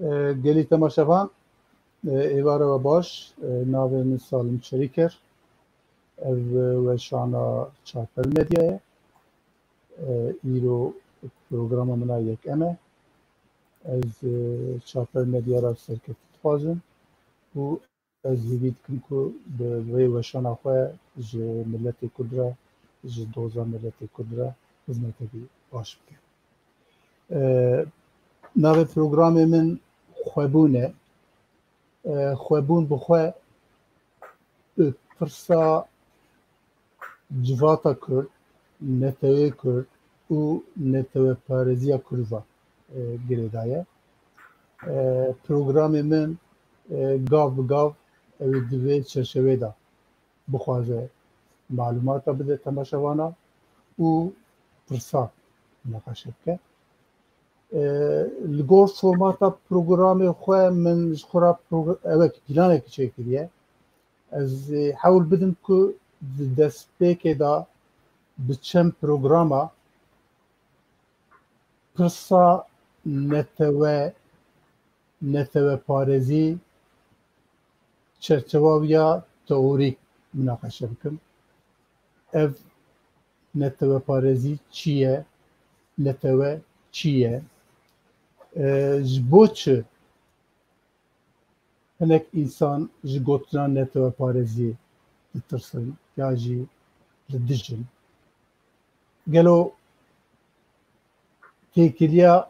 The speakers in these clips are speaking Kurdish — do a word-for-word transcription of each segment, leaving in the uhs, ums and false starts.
E, gelî temaşevan, e, êvara we baş. E, navê min Salim Çelîker. Ev, e, weşana Çarpel Medyayê. E, îro programa min a yekem e. Ez, e, Çarpel Medya ra serkeftin dixwazim û ez hêvî dikim ku bi vê weşana xwe ji miletê Kurd re, ji doza miletê Kurd re xizmetekî baş bike. E, navê programê min xwebûn e. E, xwebûn bi xwe, e, pirsa civata Kurd, netewê Kurd û neteweparêziya Kurd ve, e, girêdaye. E, programê min, e, gav bi gav ew ê di vê çerçevê de bixwaze malûmata bide temaşevana û pirsa minaqeşe bike. E, li gor formata programê xwe min ji xwe re progr-, ewek pîlanekî çêkiriye. Ez, e, hewl bidim ku di destpêkê de bi çend programa pirsa netewe, neteweparêzî çerçewa wî ya teorîk minaqeşe bikim. Ev neteweparêzî çi ye? Netewe çi ye? E, ji bo çi hinek însan ji gotina neteweparêziyê ditirsin ya jî li dij in? Gelo têkiliya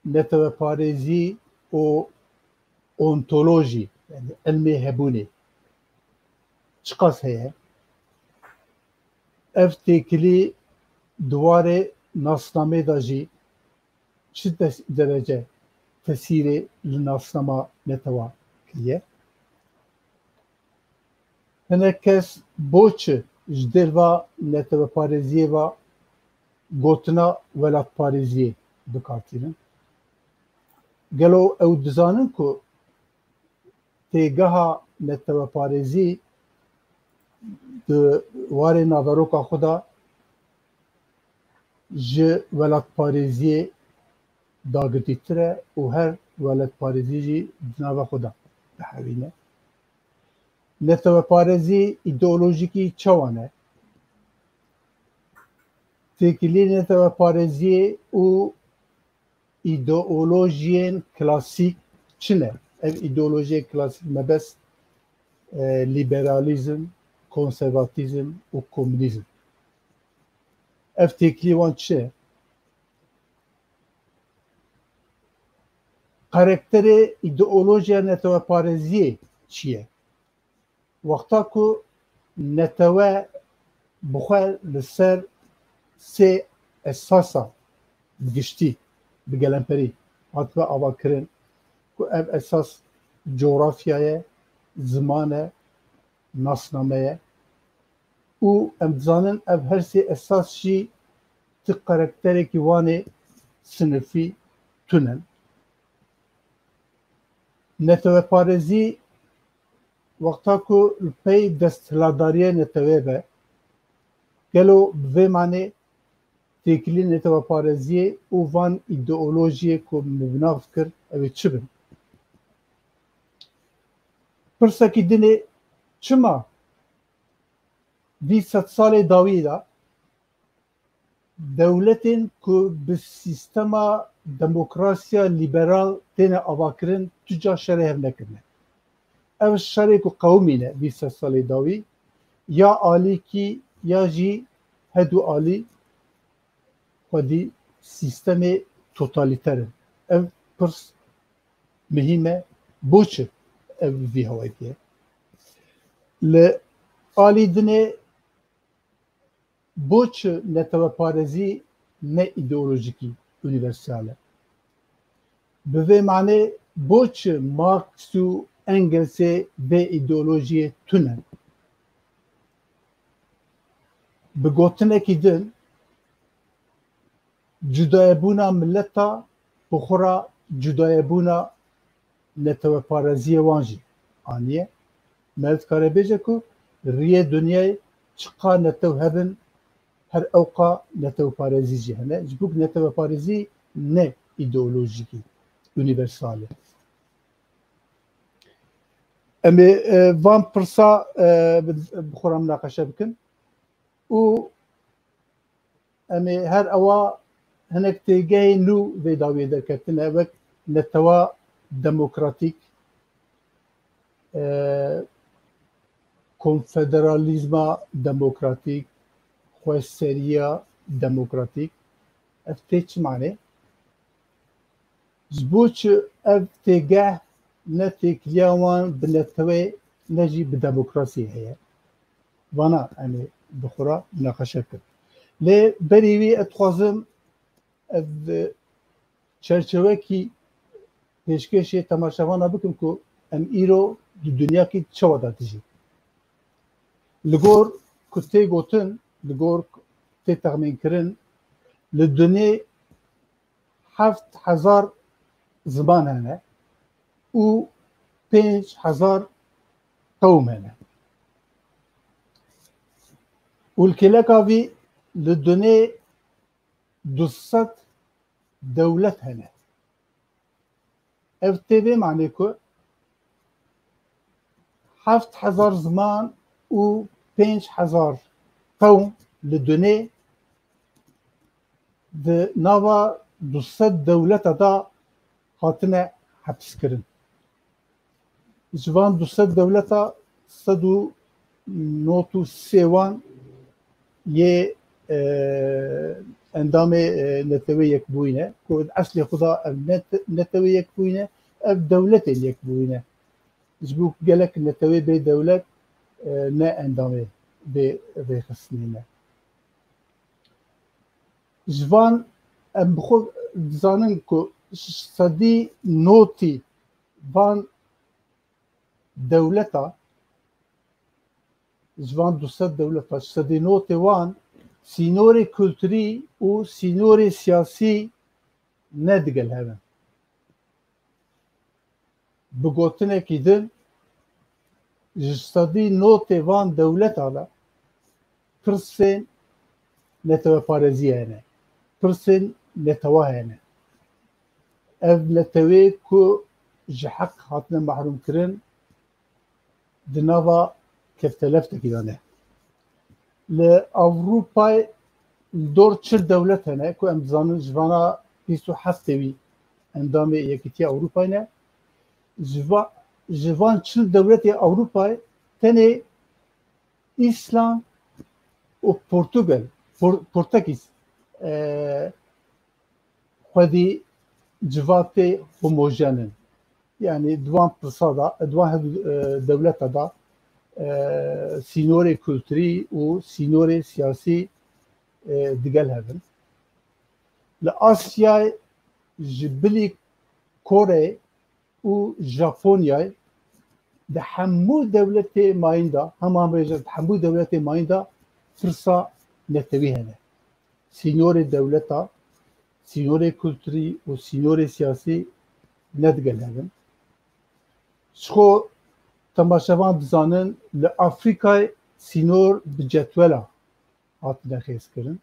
neteweparêzî û ontolojî, yani ilmê hebûnê çiqas heye? Ev têkilî di warê nasnamê de jî çi des-, derece tesîrê li nasnama netewa kiriye? Hinek kes bo çi ji dêl va neteweparêziyê ve gotina welatparêziyê bi kar tînin? Gelo ew dizanin ku têgeha neteweparêzî di warê naveroka xwe de ji welatparêziyê dagirtîtir e û her welatparêzî jî di nava xwe de dihewîne? Neteweparêzî îdeolojîkî çawa ne? Têkilî neteweparêziyê û îdeolojiyên klasîk çi ne? Ev îdeolojiyên klasîk mebest, e, lîberalîzm, konservatîzm û komunîzm. Ev têkilî wan çi ne? Karakterê îdeolojiya neteweparêziyê çi ye? Wexta ku netewe bi xwe li ser sê esasa giştî, bi gelemperî hatibe avakirin, ku ev esas cografya ye, ziman e, nasname ye û em dizanin ev her sê esas jî ti karakterekî wan ê sinifî tune ne. Neteweparêzî wexta ku li pey desthilatdariyê netewê be, gelo bi vê manê têkilî neteweparêziyê û van îdeolojiyê ku min bi nav kir, ew ê çi bin? Pirsekî din ê, çima vî sedsalê dawî de dewletên ku bi sîstema demokrasiya lîberal têne avakirin tu ca şerê hev nekirine? Ev şerê ku qewimîne vî sedsalê dawî, ya alîkî ya jî hedu alî xwedî sîstemê totalîter in. Ev pirs muhîm e. Bo çi ev vî hewayî ye? Li alî dinê bo çi neteweparêzî ne îdeolojîkî, unîversal e? Bi vê manê bo çi Marx û Engelsê vê îdeolojiyê tune? Bi gotinekî din, cudayebûna mileta bi xwe re cudayebûna neteweparêziyê wan jî aniye. Meriv dikare bêje ku riyê dinyayê çiqa netew hebin, her ewqa neteweparêzî jî hene. Ji bo ku neteweparêzî ne îdeolojîkî, unîversal e. Em ê, e, van pirsa, e, bi, bi xwe re minaqeşe bikin û em ê her ewa hinek têgehên nû vê dawiyê derketine, wek netewa demokratîk, e, konfederalîzma demokratîk, xweseriya demokratîk. Ev tê çi manê? Ji bo çi ev têgeh ne têkiliya wan bi neteweyê ne jî bi demokrasiyê heye? Vana em ê bi xwe re minaqeşe bikin. Lê berî wî ez dixwazim ez çerçevekî pêşkêşê temaşevana bikim ku em îro di dinyakî çawa de dijîn. Li gor ku tê gotin, li gor ku tê texmînkirin, li dinyê heft hezar ziman hene û pênc hezar qewm hene. Û li kêleka vî li dinyê du sed dewlet hene. Ev tê vê manê ku heft hezar ziman û pênc hezar qewm li dinyê di nava du sed dewleta de hatine hepiskirin. Ji van du sed dewleta sed û nod û sê wan yê, e, endamê, e, Netewê Yekbûyî ne, ku di eslê xwe de ev ne, Netewê Yekbûyî ne, ev dewletên yekbûyî ne. Ji bo gelek netewê bê dewlet, e, ne endamê vê rêxistinê ne. Ji van em bi xwe dizanin ku sedî notî van dewleta, ji van du sed dewleta, sedî notê wan sînorê kulturî û sînorê siyasî ne digel hev in. Bi gotinekî din, ji sedî notê van dewleta de pirsên neteweparêziyê hene, pirsên netewa hene. Ev netewê ku ji heq hatine mehrûmkirin, di nava kefteleftekî de ne. Li Ewropayê li dor çil dewlet hene ku em dizanin ji vana bîst û heftê wî endamê Yekîtiya Ewropayê ne. Ji va-, ji van çil dewletê Ewropayê tenê Îsland û Portugal, Por-, Portekîz, e, xwedî civatê homojen in. Yanî di van pirsa de, di van hevdu, e, dewleta de, e, sînorê kulturî û sînorê siyasî, e, digel hev in. Li Asyayê ji bilî Koreyê û Japonyayê di hemû dewletê mayîn de, hema bêje di hemû dewletê mayîn de pirsa netewî hene. Sînorê dewleta, sînorê kulturî û sînorê siyasî ne digel hev in. Ji xwe temaşevan dizanin li Afrîkayê sînor bi cetwela hatine xêzkirin.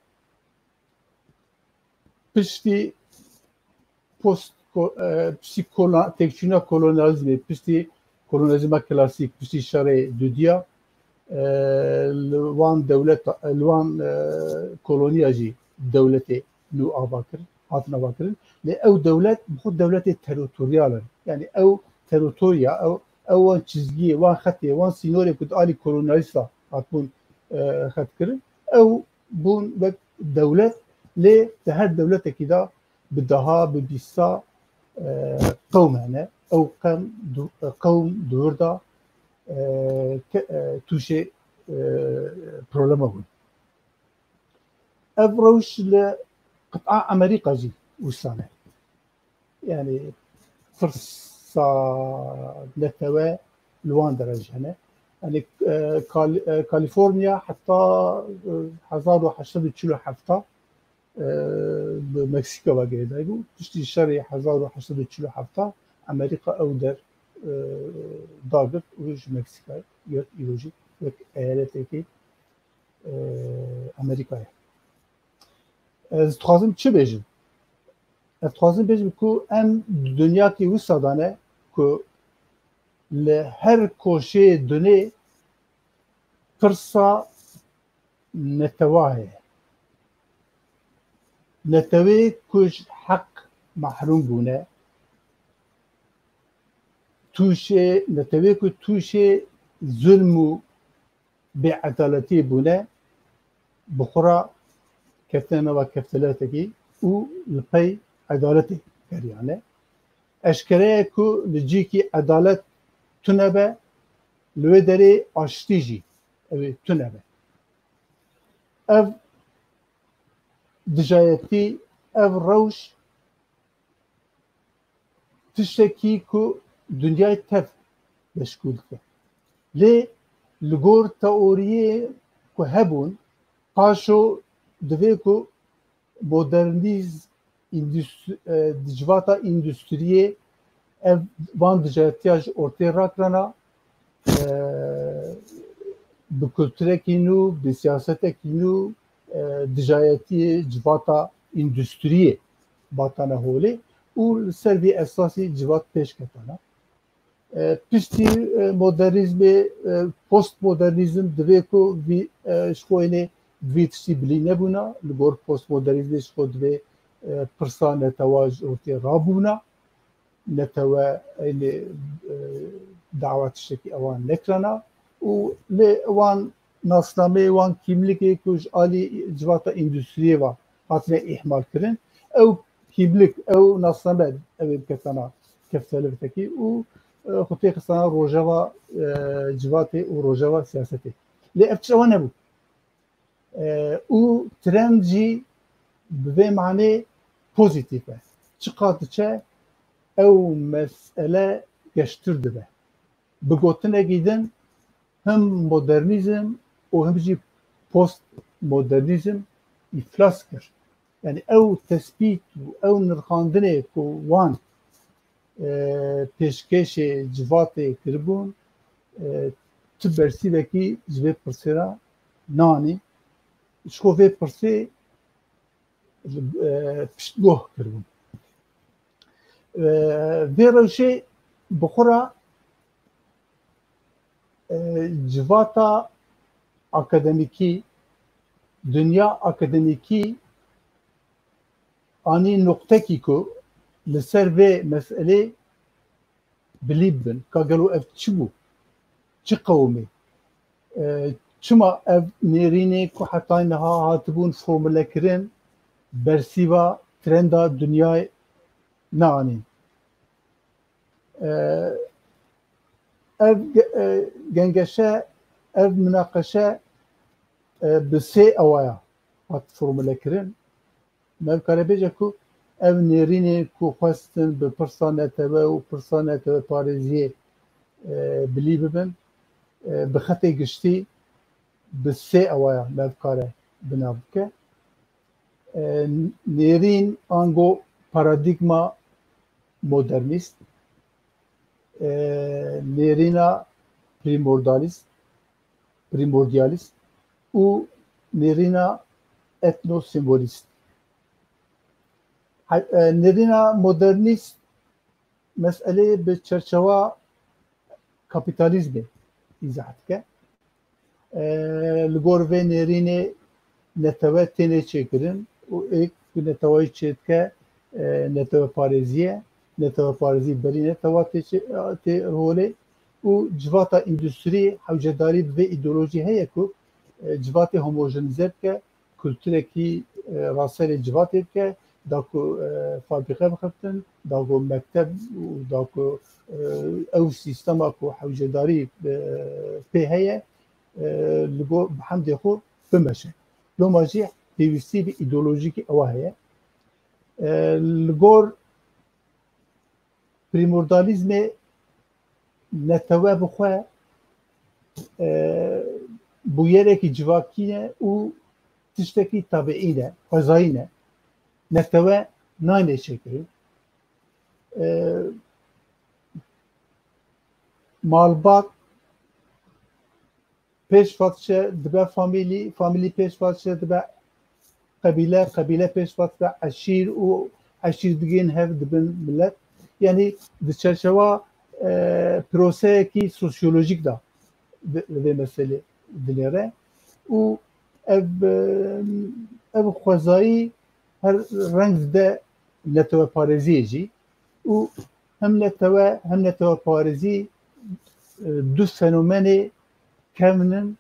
Piştî post ko-, e, piştî kola-, têkçûna kolonyalîzmê, piştî kolonyalîzma klasîk, piştî şerê dudiya, e, li wan dewleta, li wan, e, koloniya jî dewletê nû ava kir, hatin ava kirin. Lê ew dewlet bi xwe dewletê teritoryal in. Yanî ew teritorya, ew, ew wan çizgiyê, wan xetê, wan sînorê ku di alî kolonyalîsta hatibûn, e, xet kirin, ew bûn wek dewlet, lê di her dewletekî de bi deha, bi bîsta, e, qewm hene. Ew qem du-, qewm di wir de, e, ke-, e, tûşê, e, problema bûn. Ev rewş li qit'a Amerîka jî wisa ne. Yanî pirsa netewe li wan derece hene. Yanî, e, Kal-, e, Kalîforniya heta, e, hezar û heşt sed û çil û heft, e, bi Meksîka ve girêdayî bû. Piştî şerê hezar û heşt sed û çil û heft Amerîka ew der, e, dagirt û ji Meksîka girt, îro jî wek eyaletekî, e, Amerîkayê. Ez dixwazim çi bêjim? Ez dixwazim bêjim ku em di dinyakî wisa de ne ku Li her koşê dunê pirsa netewa heye. Netewê ku ji heq mehrûm bûne, tûşê, netewê ku tûşê zulm û bêedaletiyê bûne, bi xwe re ketine nava keftelertekî û li pey edaletê geriyane. Eşkere ye ku li cîkî edalet tune be, li wê derê aştî jî ew ê tune be. Ev dijayetî, ev rewş tiştekî ku dinyayê tev meşgûl dike. Lê li gor teoriyê ku hebûn, paşo divê ku modernîz-, îndust-, e, di civata îndustriyê ev, van dijayetiya ji ortê rakirana, e, bi kulturekî nû, bi siyasetekî nû, e, dijayetiyê civata îndustriyê batane holê û li ser vî esasî civat pêş ketana. E, piştî, e, modernîzmê, e, postmodernîzm divê ku vî, e, ji xwe ênê vî tiştî bilî nebûna. Li gor postmodernîzmê ji xwe divê, e, pirsa netewa ji ortê rabûna. Netewe ênê, e, dawa tiştekî ewan nekirana û lê wan nasnameyê, wan kîmlikê ku ji alî civata îndustriyê ve hatine îhmal kirin, ew kîmlik, ew nasname ew ê biketana keftelertekî û, e, xwe têxistana rojeva, e, civatê û rojeva siyasetê. Lê ev tişt ewa nebû. E, û trend jî bi vê manê pozîtîf e. Çiqas diçe ew mesele geştir dibe. Bi gotinekî din, him modernîzm û him jî postmodernîzm îflas kir. Yani ew tespît û ew nirxandinê ku wan, e, pêşkêşê civatê kiribûn, e, tu bersîvekî ji vê pirsê re nanî. Ji xwe vê pirsê, e, piştgoh kiribûn. E, vê rewşê bi xwe re, e, civata akademîkî, dinya akademîkî anî noqtekî ku li ser vê meselê bilî bibin. Ka gelo ev çi bû? Çi qewimî? E, çima ev nêrînê ku heta niha hatibûn formule kirin, bersîva trenda dinyayê neanîn? E, ev ge-, e, gengeşe, ev minaqeşe, e, bi sê ewaya hat formule kirin. Me dikare bêje ku ev nêrînên ku xwestin bi pirsa netewe û pirsa netewe parêziyê, e, bilî bibin, e, bi xetê giştî bi sê ewaya me dikare binav bike. E, nêrîn ango paradîgma modernîst, e, nêrîna primordialîst, primordialîst û nêrîna etnosimbolîst. He-, e, nêrîna modernîst meseleyê bi çerçewa kapîtalîzmê îzah dike. E, li gor vê nêrînê netewe têne çêkirin û êk ku neteweyî çêdike, e, neteweparêzî ye. Neteweparêzî berî netewa tê çê-, tê holê û civata îndustrî hewcedarî bi vê îdeolojî heye ku, e, civatê homojenîze bike, kulturekî, e, raserê civatê bike, da ku, e, fabrîqe bixebtin, da ku mekteb û da ku, e, ew sîstema ku hewcedarî, e, pê heye, e, li go-, bi hemdê xwe bimeşe. Loma jî pêwîstî bi îdeolojîkî ewa heye. E, li gor prîmordalîzmê netewe bi xwe, e, bûyerekî civakî ne û tiştekî tabiî ne, xwezayî ne. Netewe nayne çêkirin. E, malbat pêş ve diçe dibe famîlî, famîlî pêş ve diçe dibe qebîle, qebîle pêş ve dibe eşîr û eşîr digihên hev dibin milet. Yanî di çerçewa, e, proseyekî sosyolojîk de li vê meselê dinêre û ev, e, ev xwezayî her reng dide neteweparêziyê jî û hem netewe hem neteweparêzî, e, du fenomenê kevn in,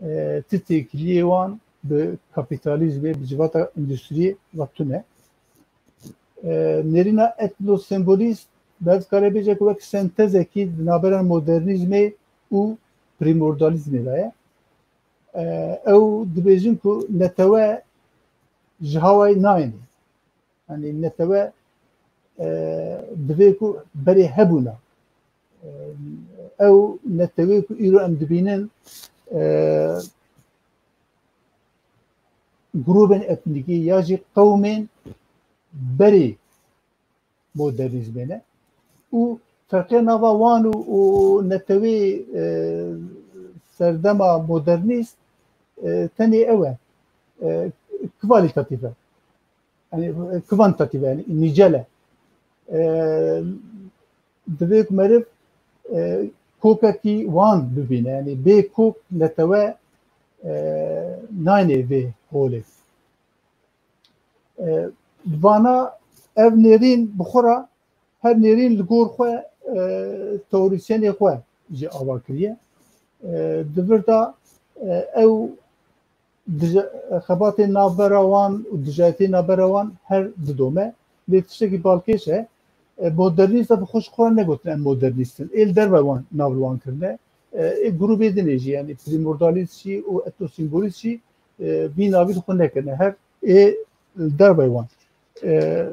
e, ti têkiliyê wan bi kapîtalîzmê, bi civata endustriyê ve tune. E, nêrîna etnosembolîst, me dikare bêje ku wek sentezekî di navbera modernîzmê û prîmordalîzmê de ye. E, ew dibêjin ku netewe ji hawayê nayêne. Yanî netewe, e, divê ku berê hebûna. E, ew netewê ku îro em dibînin, e, grûbên etnîkî ya jî qewmên berê modernîzmê ne. Û ferqê nava wan û, û netewê, e, serdema modernîst, e, tenê ew e. E, kvalîtatîf e. Yanî, e, kvantatîf e, yanî nicel e. E, divê ku meriv, e, kokekî wan bibîne. Yanî bê kok netewe, e, nayne vê holê. E, vana ev nêrîn bi xwe re her nêrîn li gor xwe, e, teorîsyenê xwe jî ava kiriye. E, di vir de, e, ew dije-, xebatên navbera wan û dijayetiyên navbera wan her didome. Lê tiştekî balkêş e. E, modernîst de bi xwe ji xwe re negotin em modernîst in. Ê li derve wan nav li wan kirine. E, ê grûbê din ê jî, yanî prîmordalîst jî û etnosimbolîst jî, e, vî navî li xwe nekirine. Her ê li derve wan, e,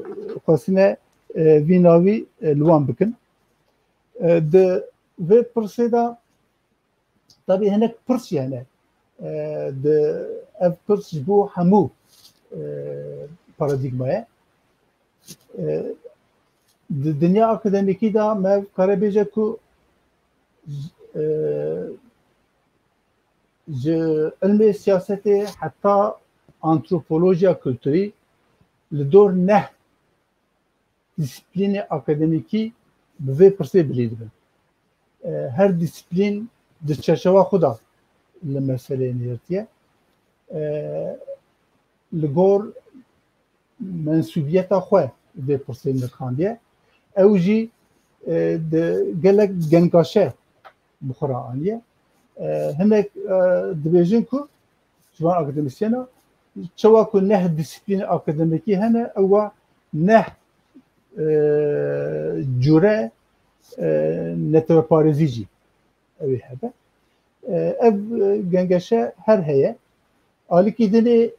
xwestine, e, vî navî, e, li wan bikin. E, di vê pirsê de tabî hinek pirs jî hene. E, di ev pirs ji bo hemû, e, paradîgma ye. E, di dinya akademîkî de me kare bêje ku, e, ji ilmê siyasetê heta antropolojiya kulturî li dor neh disiplînê akademîkî bi vê pirsê bilî dibin. E, her disiplîn di çerçewa xwe de li meseleyê nihêrtiye. E, li gor mensûbiyeta xwe vê pirsê nirxandiye. Ew jî, e, di gelek gengaşe bi xwe re aniye. E, hinek, e, dibêjin ku ji van akademisyena, çawa ku neh disiplîn akademîkî hene, ewa neh, e, cure, e, neteweparêzî jî ew ê hebe. E, ev, e, gengeşe her heye. Alîkî dinê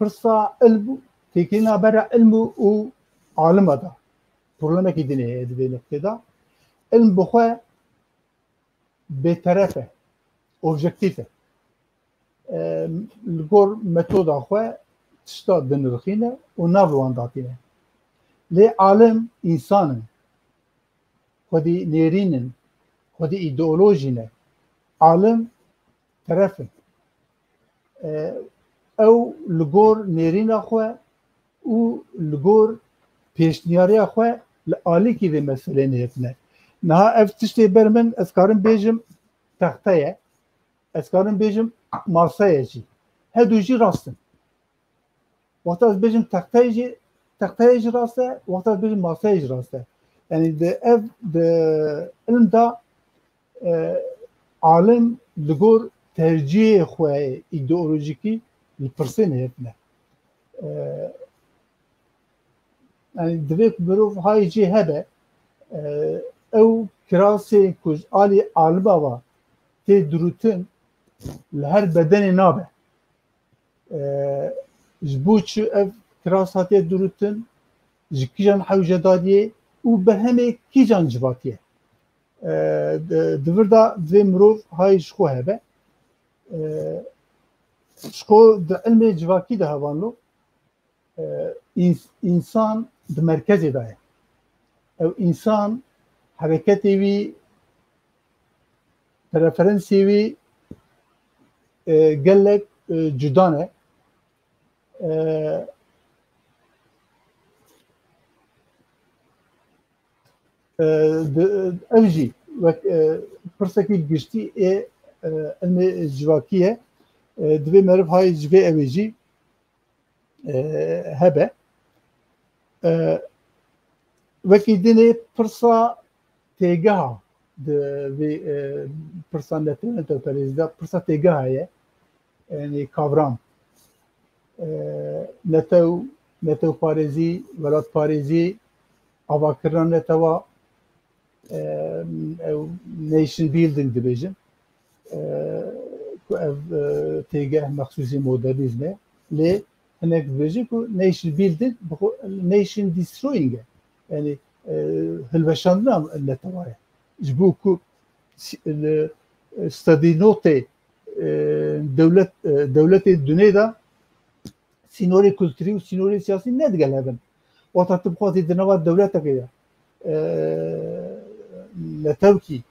pirsa ilm, têkilîna bera ilm û, û alima da. Problemekî dinê heye di vê noktê de. Ilm bi xwe bêteref e, objektîf e. E, li gor metoda xwe tişta dinirxîne û nav li wan datîne. Lê alim însan in. Xwedî nêrîn in. Xwedî îdeolojî ne. Alim teref in. E, ew li gor nêrîna xwe û li gor pêşniyariya xwe li alîkî vê meselê nihêtine. Niha ev tiştê ber min, ez karim bêjim texte ye, ez karim bêjim masa ye jî. Her du jî rast in. Wexta ez bêjim texte ye jî, texte ye jî rast e, wexta ez bêjim masa ye jî rast e. Yanî di ev, di ilm de, e, alim li gor tercihê xwe îdeolojîkî li pirsê nihêtine. E, yanî divê ku mirov hay jê hebe, e, ew kirasê ku ji alî alima ve tê dirûtin li her bedenê nabe. E, ji bo çi ev kiras hatiye dirûtin, ji kîjan hewce dadiyê û berhemê kîjan civatiye? E, di, di vir de divê mirov hay ji xwe hebe. E, ji xwe di ilmê civakî de hevalno, e, îns-, însan di merkezê de ye. Ew însan, hereketê wî, preferensê wî, e, gelek, e, cuda ne. E, E, di, ev jî wek, e, pirsekî giştî ê, e, ilmê civakî ye. E, divê meriv hay ji vê ew ê jî, e, hebe. E, wekî dinê pirsa têgeha di vê, e, pirsa netew-, netewperêzî de pirsa têgeha ye. Yanî kavram. E, netew, netewparêzî, welatparêzî, avakirina netewa, e, ew nation building dibêjin. E, ku ev, e, têgeh mexsûsî modernîzm e. Lê hinek dibêjin ku nation building bi xwe nation destroying e. Yanî, e, hilweşandina netewa ye. Ji bo ku si-, li, e, study note, e, dewlet, e, dewletê dunê de sînorê kulturî û sînorê siyasî ne digel hev in. Wexta tu bixwazî di nava dewletekê de, e, netewkî,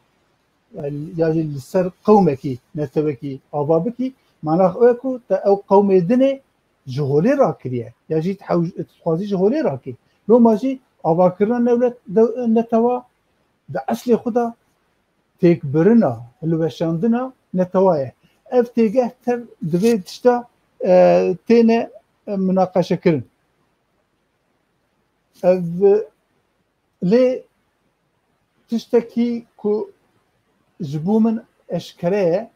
ya, ya jî li ser qewmekî, netewekî ava bikî, mana ew e ku te ew qewmê dinê ji holê rakiriye, ya jî tu hew-, tu dixwazî ji holê rakî. Loma jî avakirina newlet-, dew-, netewa di eslê xwe de têkbirina, hilweşandina netewa ye. Ev têgeh tev di vê tişta, e, têne, e, minaqeşekirin. Ev, lê tiştekî ku ji bo min eşkere ye,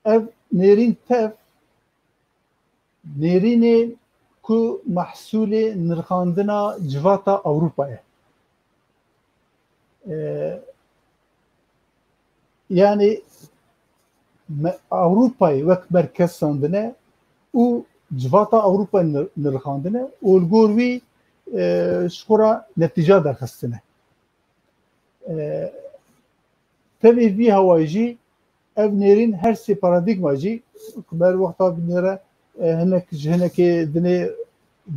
ev nêrîn tev nêrînê ku mehsûlê nirxandina civata Ewropa ye. E, yanî me-, Ewropayê wek merkez sandine û civata Ewropayê nir-, nirxandine û li gor wî, e, ji xwe re netîca derxistine. E, tevî vî hewayî jî ev nêrîn her sê paradîgma jî ku me wexta binêre, e, hinek ji hinekê dinê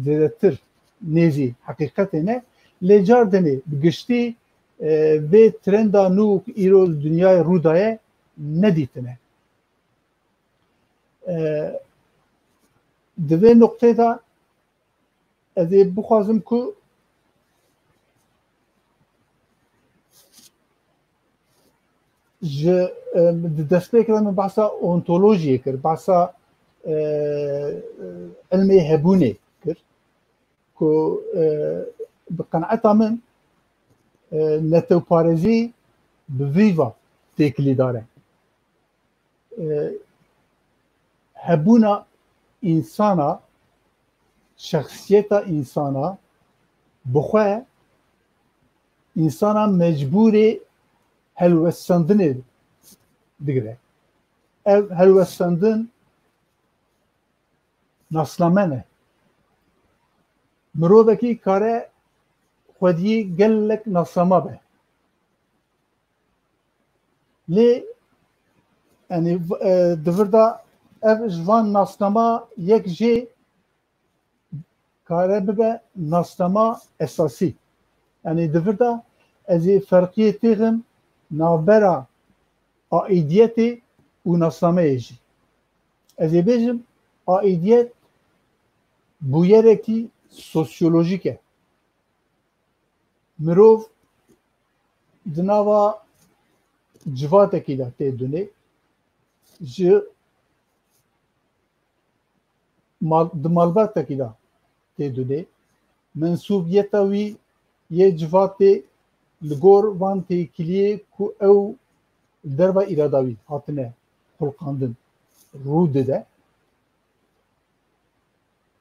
zêdetir nêzî heqîqetê ne. Lê car dinê bi giştî, e, vê trenda nû ku îro li dinyayê rû daye nedîtine. E, di vê noqtê de ez ê bixwazim ku ji, e, di destpêkê de min behsa ontolojiyê kir, behsa, e, ilmê hebûnê kir, ku, e, bi qenaeta min, e, netewparêzî bi vî va têkilîdar e. E, hebûna însana, şexsiyeta însana bi xwe însana mecbûrê helwestandinê digire. Ev helwestandin nasname ne. Mirovekî kare xwediyê gelek nasnama be. Lê, yanî, v-, e, di vir de ev ji van nasnama yek jê kare bibe nasnama esasî. Yanî di vir de ez ê ferqiyê têxim navbera aîdiyetê û nasnameyê jî. Ez ê bêjim, aîdiyet bûyerekî sosyolojîk e. Mirov di nava civatekî de tê dunê, ji mal-, di malbatekî de tê dunê, mensûbiyeta wî yê civatê li gor van têkiliyê ku ew li derva îrada wî hatine xulqandin rû dide.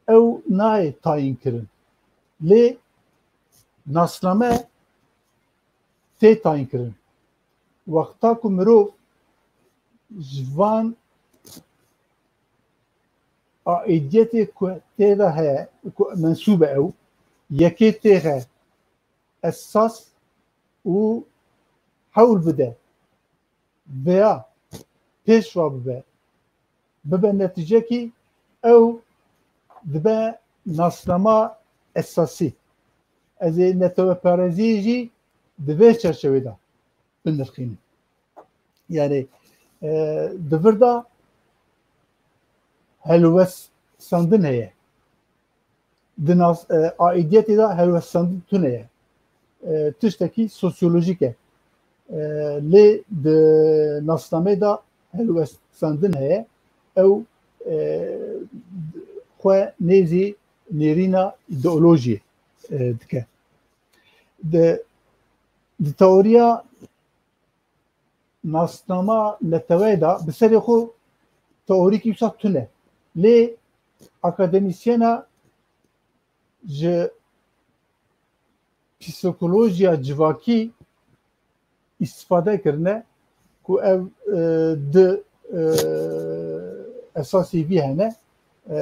Ew nayê tayîn kirin. Lê nasname tê tayîn kirin. Wexta ku mirov ji van aîdiyetê ku tê de heye, ku mensûb e ew, yekê têxe esas û hewl bide veya pêşva bibe, bibe netîcekî, ew dibe nasnama esasî. Ez ê neteweparêziyê jî di vê çerçevê de binirxînim. Yanî, e, di vir de helwestandin heye. Di nas-, e, aîdiyetê de helwestandin tune ye. e, tiştekî sosyolojîk e. E, lê di nasnameyê de helwestandin heye, ew, e, xwe nêzî nêrîna îdeolojiyê, e, dike. Di, di teoriya nasnama neteweyê de bi serê xwe teorîkî wisa tune. Lê akademîsyena ji psîkolojiya civakî îstifade kirine ku ev, e, di, e, esasî vî hene, e,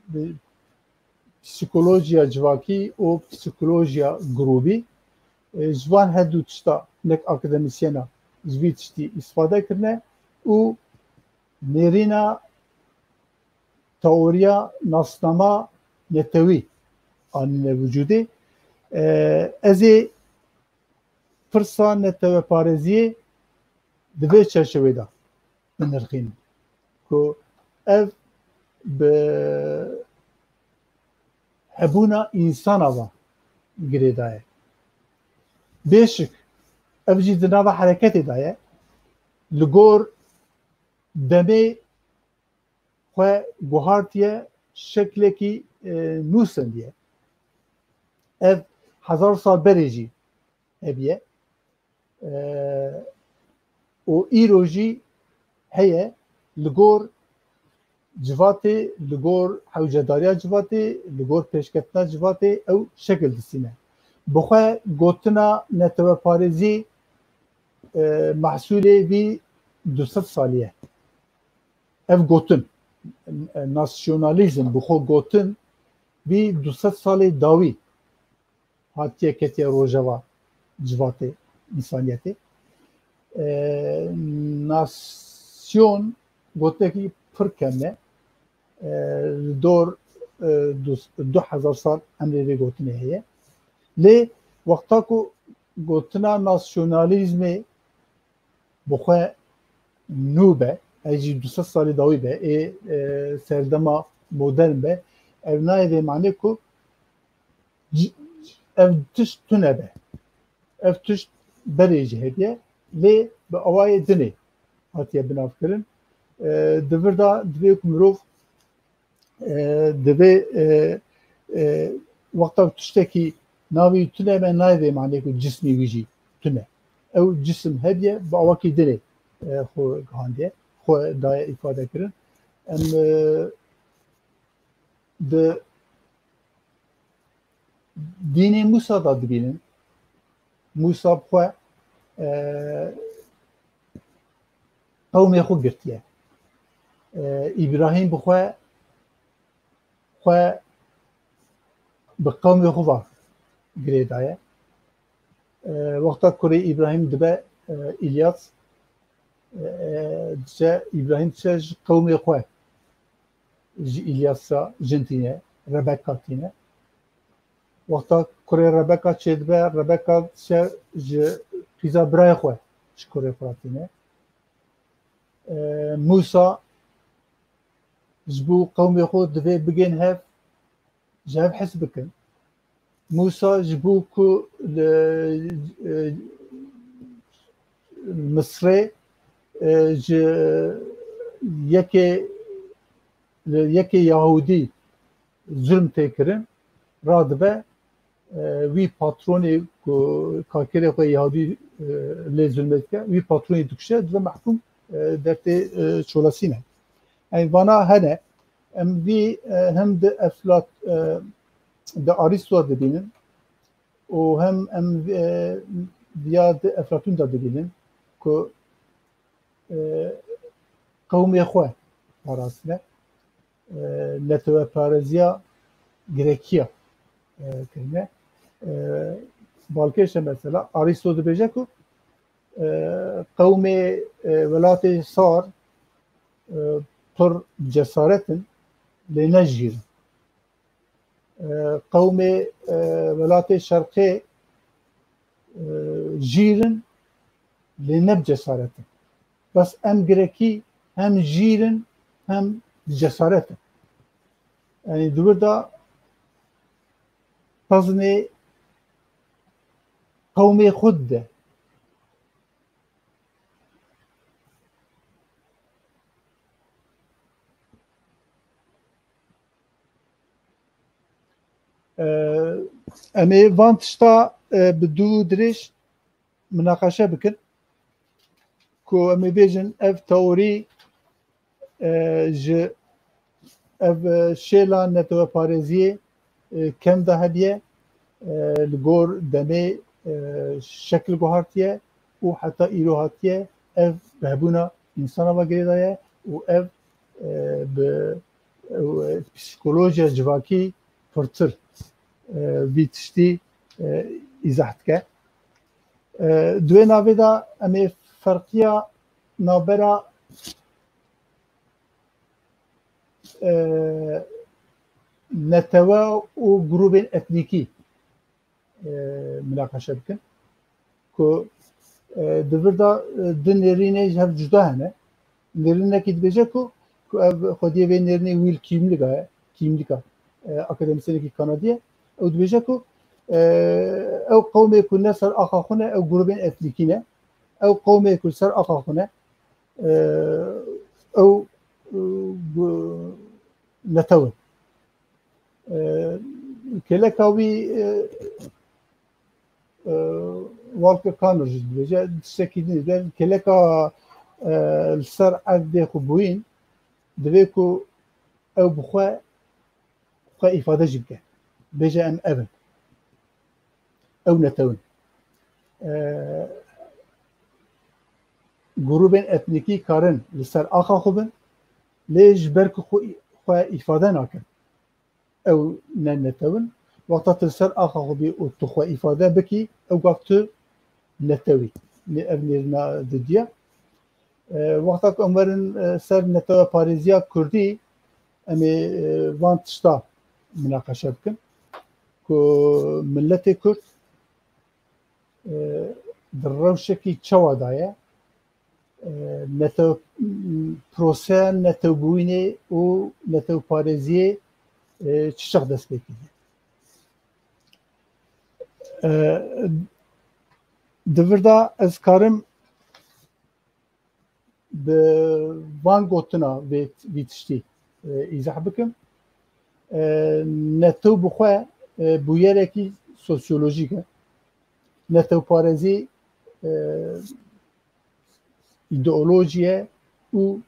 bi psîkolojiya civakî û psîkolojiya grûbî. E, ji van her du tişta hinek akademîsyena ji vî tiştî îstifade kirine û nêrîna teoriya nasnama netewî anîne wicûdê. E, ez ê pirsa neteweparêziyê di vê çerçevê de binirxînim ku ev bi hebûna însana ve girêdaye. Bêşik ev jî di nava hereketê de ye. Li gor demê xwe guhartiye, şeklekî, e, nû sendiye. Ev hezar sal berê jî hebiye. E, û îro jî heye, li gor civatê, li gor hewcedariya civatê, li gor pêşketina civatê ew şekil distîne. Bi xwe gotina neteweparêzî, e, mehsûlê vî du sed salî ye. Ev gotin, nasyonalîzm bi xwe gotin, vî du sed salê dawî hatiye ketiye rojeva civatê, însaniyetê. E, nasyon gotinekî pir kevn e. E, li dor, e, du, du hezar sal emrê vê gotinê heye. Lê wexta ku gotina nasyonalîzmê bi xwe nû be, ez jî du sed salî dawî be, ê, e, serdema modern be, ev nayê vê manê ku c-, ev tişt tune be. Ev tişt berê jî hediye, lê bi awayê dinê hatiye binavkirin. E, di vir de divê ku mirov e, divê, e, e, wexta tiştekî navê wî tune be, nayê vê manê ku cismê wî jî tune. Ew cisim hebiye, bi awakî dinê, e, xwe gihandiye, xwe daye îfade kirin. Em, e, di dînê Mûsa da dibînin. Mûsa bi xwe, e, qewmê xwe girtiye. E, Îbrahîm bi xwe, xwe bi qewmê xwe ve girêdaye. E, wexta kurê Îbrahîm dibe, e, Îlyas, e, diçe, Îbrahîm diçe ji qewmê xwe ji Îlyas re jin tîne, Rebeka tîne. Wexta kurê Rebeka çêdibe, Rebeka diçe ji qîza birayê xwe ji kurê xwe re tîne. E, Mûsa ji bo qewmê xwe divê bigên hev, ji hev hez bikin. Mûsa ji bo ku li, e, Misrê, e, ji yekê, li yekê Yahûdî zulm tê kirin, radibe, e, wî patronê ku kakirê xwe Yahûdî, e, lê zulmê dike, wî patronê dikuje, dibe mehkûm, e, dertê, e, çolasîne. Ey vana hene, em vî, e, hem di Eflat-, e, di Aristo dibînin û hem em, e, viya di Eflatûn de dibînin ku, e, qewmê xwe parastine, e, netewepareziya girekiya, e, kirine. E, balkêş e mesela, Aristo dibêje ku, e, qewmê, e, welatê sar, e, pir cesaret in, lê ne jîr in. E, qewmê, e, welatê şerqê, e, jîr in, lê ne bi cesaret in. Bes em girekî hem jîr in, hem bi cesaret in. Yanî di wir de pezinê qewmê xwe dide. Em ê van tişta bi dû dirêj minaqeşe bikin ku em ê bêjin ev teorî ji ev şêla neteweparêziyê kem de hediye, li gor demê şekil guhartiye û heta îro hatiye ev bi hebûna însana ve girêdaye û ev bi psîkolojiya civakî pirtir vî tiştî îzah dike. Di wê navê de em ê ferqiya navbera netewe û grûbên etnîkî minaqeşe bikin ku di vir de du nêrînê ji hev cuda hene. Nêrînekî dibêje ku ku ev xwediyê vê nêrînê wîl kîmlika ye, kîmlika akademîsyenekî kanadî ye. Ew dibêje ku ew qewmê ku ne ser axa xwe ne, ew grûbên etnîkî ne. Ew qewmê ku li ser axa xwe ne, ew netew in. Kêleka wî Walter Kanner jî dibêje tiştekî din. Kêleka li ser erdê xwe bûyîn, divê ku ew bi xwe xwe îfade jî bike. Bêje em ev in. Ew netew in. Grûbên etnîkî karin li ser axa xwe bin, lê ji ber ku xwe, xwe îfade nakin, ew ne netew in. Wexta tu li ser axa xwe bî û tu xwe îfade bikî, ew gaf tu netew î. Nê-, ev nêrîna didiya. Wexta ku em werin ser neteweparêziya kurdî, em ê van tişta minaqeşe bikin ku miletê kurd di rewşekî çawa de ye, netew-, proseya netewbûyînê û netewparêziyê çi çax dest pê kiriye. Di vir de ez karim bi van gotina vê, vî tiştî îzah bikim. Netew bi xwe bûyerekî sosyolojîk e. Netewparêzî îdeolojî ye û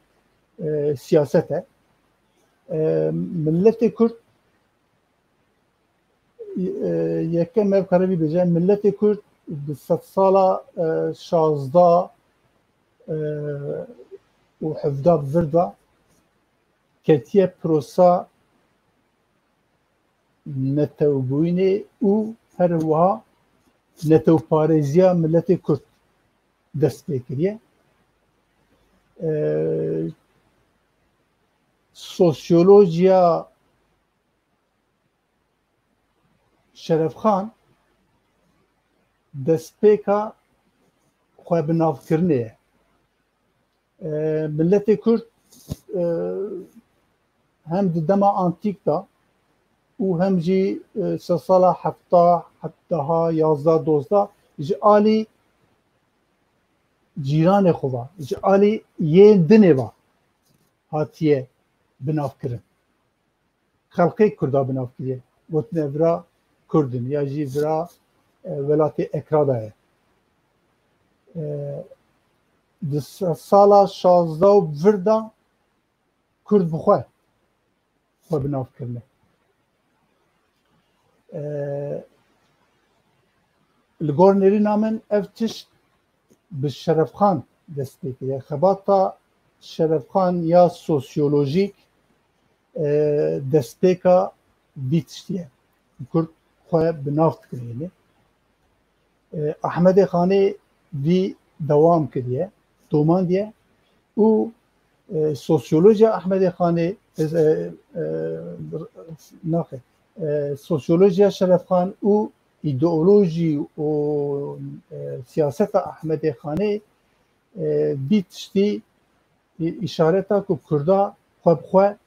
siyaset e. Miletê kurd, yekem ev karevî bêje, miletê kurd di sedsala şazdeh û hevdeh bi vir de ketiye prosa netewbûyînê û her wiha netewparêziya miletê kurd dest pê kiriye. Sosyolojiya Şerefxan destpêka xwe binavkirinê ye. Miletê Kurd hem di dema antîk de û hem jî sedsala hevdeh, hevdeh, yazdeh, dozdeh ji alî cîranê xwe ve, ji alî yên dinê ve hatiye binavkirin. Xelqê Kurda binav kiriye. Gotine vira Kurd in ya jî vira welatê Ekra de ye. Di sala şazdeh û vir de Kurd bi xwe xwe bi nav kirine. Li gor nêrîna min ev tişt bi Şerefxan dest pê kiriye. Xebata Şerefxan ya sosyolojîk destpêka vî tiştî ye. Kurd xwe bi nav dikirîne. Ehmedê Xanê vî dewam kiriye, domandiye û sosyolojiya Ehmedê Xanê, naxê, sosyolojiya Şerefxan û îdeolojî û siyaseta Ehmedê Xanê vî tiştî îşareta ku Kurda xwe bi xwe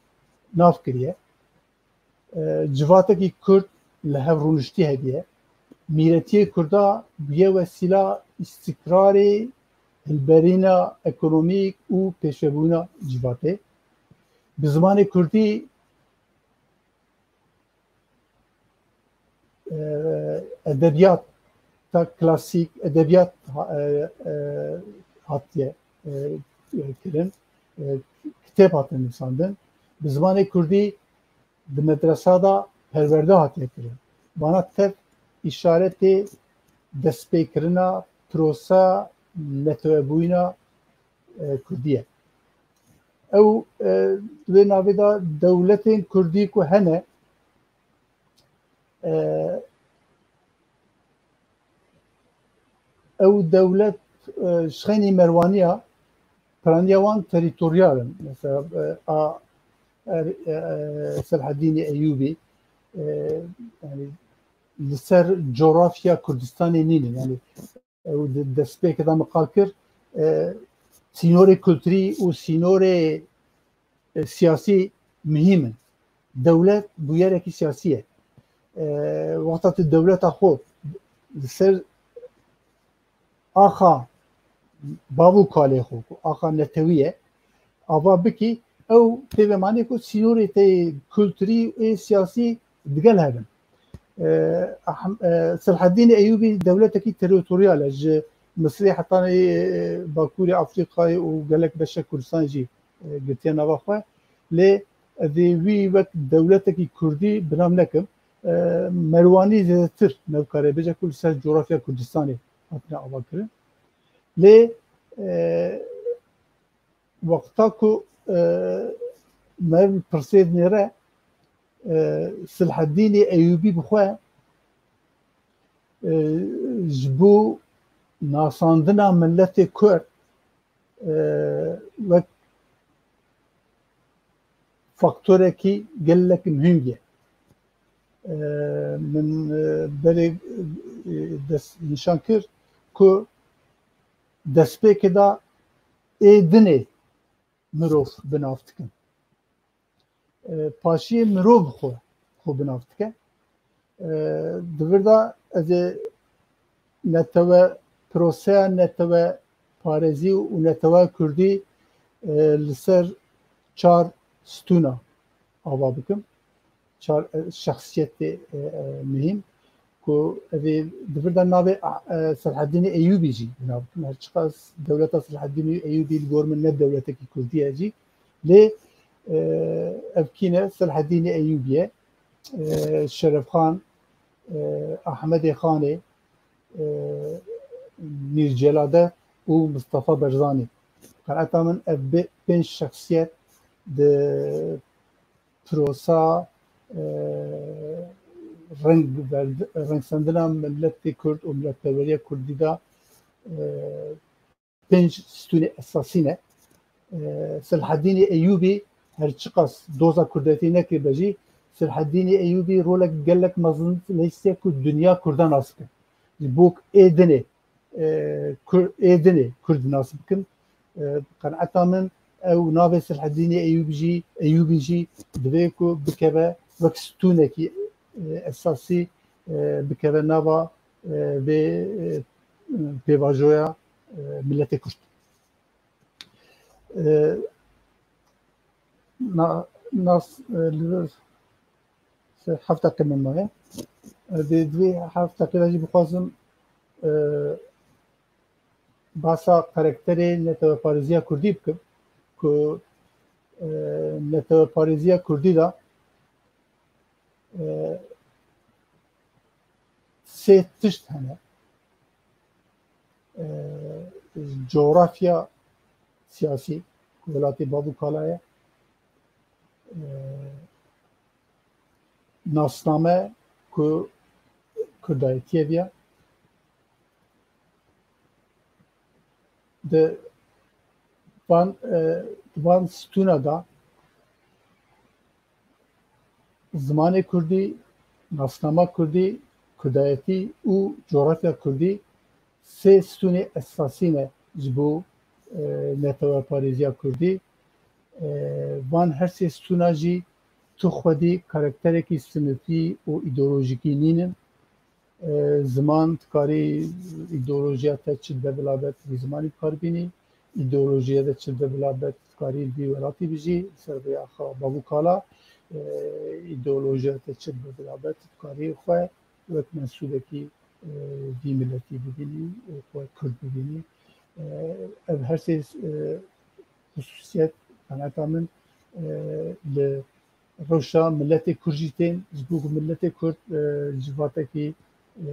nav kiriye. Civatekî Kurd li hev rûniştî hediye. mîretiyê Kurda bûye wesîla îstikrarê, hilberîna ekonomîk û pêşvebûna civakê. Bi zimanê Kurdî, e, edebiyata klasîk, edebiyat, e, e, hatiye, e, kirin, e, kitêb hatin nivîsandin. Bi zimanê Kurdî di medresa de perwerde hatiye kirin. Vana tev îşaretê destpêkirina prosa netewebûyîna, e, Kurdî ye. Ew, e, di vê navê de dewletên Kurdî ku hene, e, ew dewlet, e, ji xeynî Merwaniya, piraniya wan terîtoryal in. Mesela, e, a, er, e, e, Selhedînê Eyûbî, e, yani li ser coğrafya Kurdistanê nînin. Yani ew di destpêkê de min qal kir, e, sînorê kulturî û sînorê, e, siyasî muhîm in. Dewlet bûyerekî siyasî ye. E, wexta tu dewleta xwe li ser axa bav û kalê xwe, ku axa netewî ye, ava bikî, ew pêvemanê ku sînorê te yê kulturî û ê siyasî digel hebin. E, Ahm-, e, Selhedînê Eyûbî dewletekî terîtoryal e. Ji Misirê hetanî, e, Bakurê Afrîkayê û gelek beşek Kurdistan jî, e, girtiye nava xwe. Lê ez ê wî wek dewletekî Kurdî bi nav nekim. E, Merwanî zêdetir ne wikare bêje ku li ser coğrafya Kurdistanê hatine avakirin. Lê, e, wexta ku, e, me pirsê dinêre, e, Silhedînê Eyûbî bi xwe, e, ji bo nasandina miletê Kurd, e, wek faktorekî gelek muhîm ye. E, min, e, berê, e, dest nîşan kir ku destpêkê de ê dinê mirov bi nav dikin. E, paşiyê mirov xwe, xwe bi nav dike. E, di vir de ez ê netewe, proseya netewe parêzî û netewe kurdî, e, li ser çar stûna ava bikim. Çar, e, şexsiyetê, e, e, muhîm ku evê di vir de navê, e, Selhedînê Eyûbî jî bi nav bikim. Her çiqas dewleta Selhedînê Eyûbî li gor min ne dewletekî kurdî ye jî. Lê, e, ev kî ne? Selhedînê Eyûbî ye. E, Şerefxan, e, Ehmedê Xanê, e, Mîr Celadet û Mistefa Berzanî. Qenaeta min ev bi-, pênc şexsiyet di prosa, e, reng verd-, rengsendina miletê Kurd û miletperweriya Kurdî de, e, pênc stûnê esasî ne. E, Silhedînê Eyûbî her çiqas doza kurdetî nekiribe jî, Silhedînê Eyûbî rolek gelek mezin leystiye ku dinya kurdan nas bikin. Ji bo ê dinê, e, Kur-, ê dinê kurd nas bikin. E, qenaeta min ew navê Silhedînê Eyûb jî, Eyûbî jî divê ku bikeve wek stûnekî, e, esasî, e, bikeve nava, e, vê, e, pêvajoya, e, miletê Kurd. E, na-, nas, e, li vir se heft deqe min maye. E, di, di vê heft deqe de jî bixwazim, e, basa karakterê neteweparêziya kurdî bikim ku, e, neteweparêziya kurdî de, e, sê tişt hene. E, coğrafya siyasî, ku welatê bav û kala ye. E, nasname ku kurdayetiyê viya. Di van, e, di van stûna de zimanê kurdî, nasnama kurdî, kurdayetî û coğrafya kurdî sê stûnê esasî ne ji bo, e, neteweparêziya kurdî. E, van her sê stûna jî tu xwedî karakterekî sinifî û îdeolojîkî nînin. E, ziman dikarî îdeolojiya te çi dibe bila be, tu vî zimanî bi kar bînî. Îdeolojiya te çi dibe bila be, tu dikarî li vî welatî bijî, li ser vê axa bav û kala. E, îdeolojiya te çi dibe bila be, tu dikarî xwe wek mensûbekî, e, vî miletî bibînî û xwe Kurd bibînî. E, ev her sê, e, xusûsiyet, qenaeta min, e, li rewşa miletê Kurd jî tên, ji bo ku miletê Kurd, e, civatekî, e,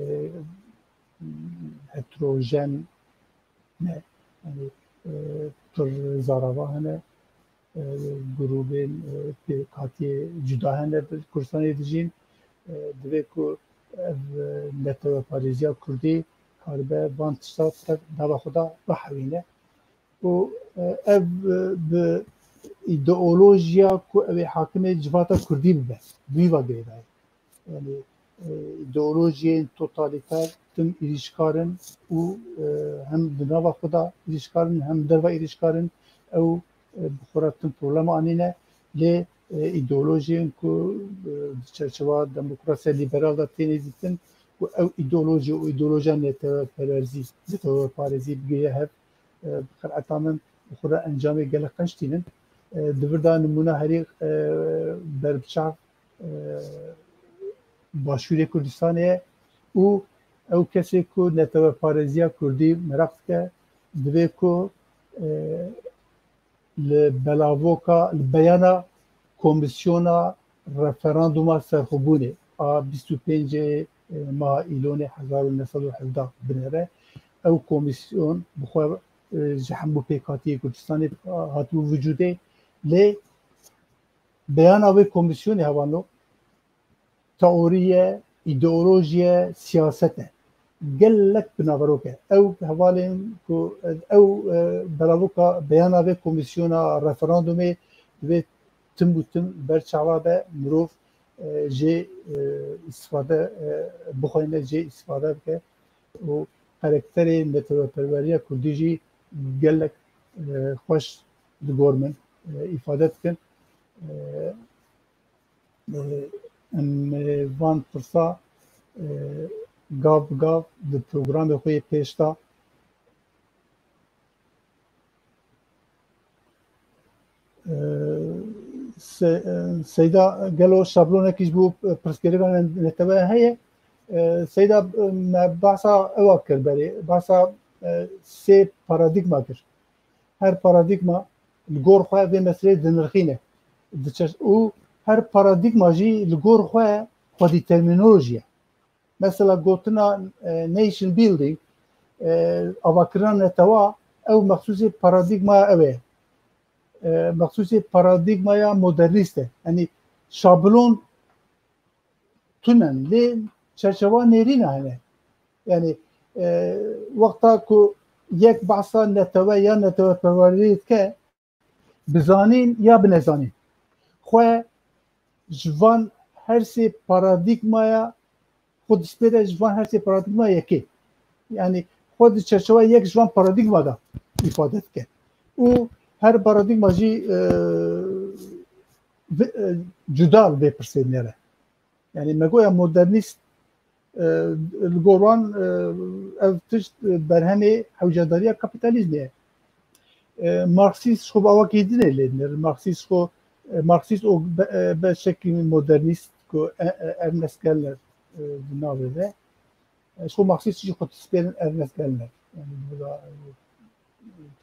heterojen ne. Yanî, e, pir zarava hene, e, grûbên, e, pêkhatiyê cuda hene di Kurdistanê dijîn. E, divê ku ev, e, neteweparêziya Kurdî karibe van tişta tev nava xwe de bihewîne. Û, e, ev, e, bi îdeolojiya ku ew ê hakimê civata Kurdî bibe, bi wî ve girêdayî. Yanî, e, îdeolojiyên totalîter tim êrîşkar in û, e, hem di nava xwe de êrîşkar in, hem derva êrîşkar in. Ew, e, bi xwe re tim problema anîne. Lê, e, îdeolojiyên ku, e, di çerçewa demokrasiya lîberal de têne dîtin, ku ew îdeolojî û îdeolojiya neteweperwerzî, neteweparêzî bigire hev, e, bi qenaeta min bi xwe re encamê gelek qenc tînin. E, di vir de nimûna herî, e, berbiçav, e, Başûrê Kurdistanê ye û ew kesê ku neteweparêziya Kurdî meraq dike, divê ku, e, li belavoka, li beyana Komîsyona Referanduma Serxwebûnê a bîst û pêncê meha Îlonê hezar û neh sed û hevdeh binêre. Ew komîsyon bi xwe, e, ji hemû pêkhatiyê Kurdistanê hatibû vücudê. Lê beyana wê komîsyonê, hevalno, teorî ye, îdeolojî ye, siyaset e. Gelek bi naverok e. Ew hevalên ku, ew, e, belavoka beyana vê komîsyona referandumê divê tim û tim ber çava be, mirov, e, jê, e, îstifade, e, bixweyne, jê îstifade bike û karakterê neteweperweriya kurdî jî gelek, e, xweş li gor min, e, îfade dikin. E, Em, e, van pirsa, e, gav bi gav di programê xwe yê pêş de, e, Se-, e, Seyda, gelo şablonekî ji bo, e, pirsgirêka ne-, netewe heye? E, Seyda, e, me behsa ewa kir berê, behsa, e, sê paradîgma kir. Her paradîgma li gor xwe vê meseleyê dinirxîne. Diçe-, û her paradîgma jî li gor xwe xwedî termînolojî ye. Mesela gotina, e, nation building, e, avakirina netewa, ew mexsûsê paradîgmaya ew e. E, mexsûsê paradîgmaya modernîst e. Yanî şablon tunen, lê çerçewa nêrîna hene. Yanî, e, wexta ku yek behsa netewe ya neteweperweriyê dike, bi zanîn ya bi nezanîn, xwe ji van her sê paradîgmaya, xwe dispêre ji van her sê paradîgma yekê. Yanî xwe di çerçeweya yek ji van paradîgma de îfade dike. Û her paradîgma jî, e, vi-, e, cuda li vê pirsê dinêre. Yanî me goya modernîst, e, li gor wan, e, ev tişt, e, berhemê hewcedariya kapîtalîzmê ye. E, Marksîst ji xwe bi awakî dinê lê dinêrin. Marksîst xwe, e, Marksîst û be-, e, beşekî modernîst ku, e, e, Ernest Gellner, e, di navê de. E, ji xwe Marksîst jî xwe dispêrin Ernest Gellner. Yanî, bi da, e,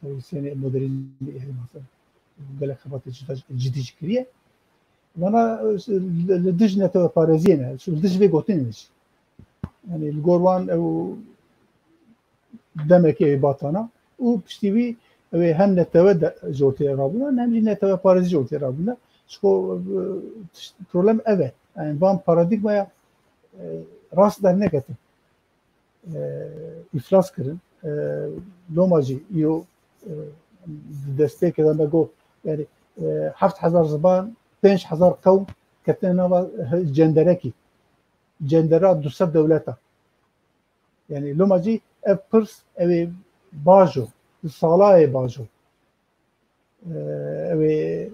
teorîsyenê modernîzmê êrî nasir gelek xebatê cida, cidî jî kiriye. Vana, e, li, li dij neteweparêziyê ne, li dij vê gotinê ne jî. Yanî li gor wan ew demekê ew batana û piştî wî ew ê hem netewe de ji ortê rabûna, hem jî neteweparêzî ji ortê rabûna. Ji xwe, e, tişt, problem ev e. Yanî van paradîgmaya, e, rast derneketin. E, îflas kirin. E, loma jî îro, e, di destpêkê de me got, yanî, e, heft hezar ziman, pênc hezar qewm ketine nava, e, cenderekî. Cendera du sed dewleta. Yanî loma jî ev pirs ew ê bajo, salayê bajo. E, ew ê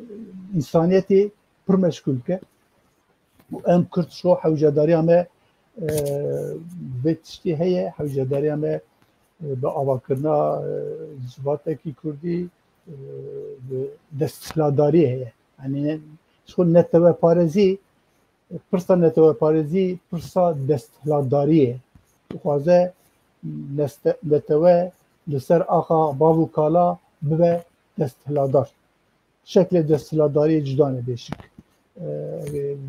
însaniyetê pir meşgûl bike. Û em Kurd ji xwe hewcedariya me e, vê tiştî heye, hewcedariya me, e, bi avakirina, e, civatekî kurdî, e, bi desthiladariyê heye. Yanî ne, ji xwe neteweparêzî, pirsa neteweparêzî, pirsa desthiladariyê. Dixwaze neste-, netewe li ser axa bav û kala bibe desthiladar. Şeklê desthiladariyê cuda ne, bêşik. E,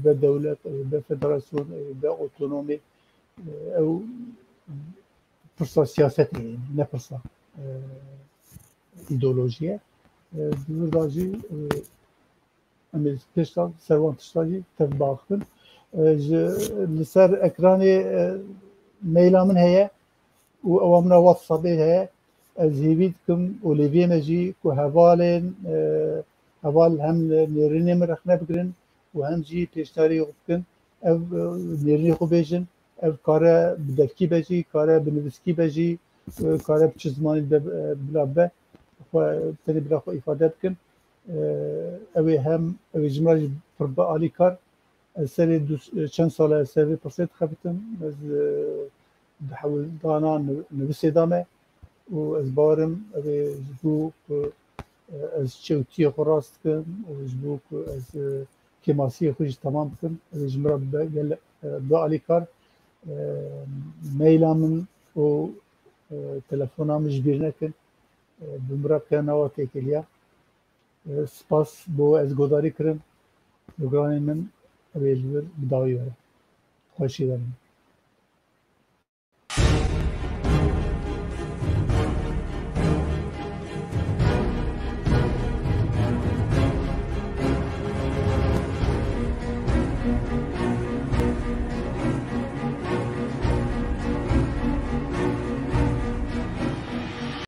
be dewlet, be federasyon, be otonomî, e, ew pirsa siyasetê ye, ne pirsa, e, îdeolojî ye. E, di vir de jî, e, em ê pêşta ser wan tişta jî tev biaxivin. E, ji, li ser ekranê, e, maila min heye û ewa min a WhatsAppê heye. Ez hêvî dikim û lêviyê me jî ku hevalên, e, heval hem nêrînê min rexne bigirin û hem jî pêşdarî xwe bikin. Ev, e, nêrînê xwe bêjin. Ev kare bi devkî be jî, kare bi nivîskî be jî, e, kare bi çi zimanî be, e, bila be, xwe, tenê bila xwe îfade bikin. E, ew ê hem, ew ê ji min re jî pir bi alîkar. Ez serê du, çend sal e ez ser vê pirsê dixebitim. Ez, e, di hewldana niv-, nivîsê de me û ez bawerim ew ê ji bo ku, e, ez çewtiyê xwe rast bikim û ji bo ku ez, e, kêmasiyê xwe jî temam bikim, ew ê ji min re bibe gel-, e, bibe alîkar. E, maila min û, e, telefona min ji bîr nekin. E, bi min re bike nava têkiliya. E, spas bo ez godarî kirim. Programê min ew ê li vir bi dawî were. Xweşî verin.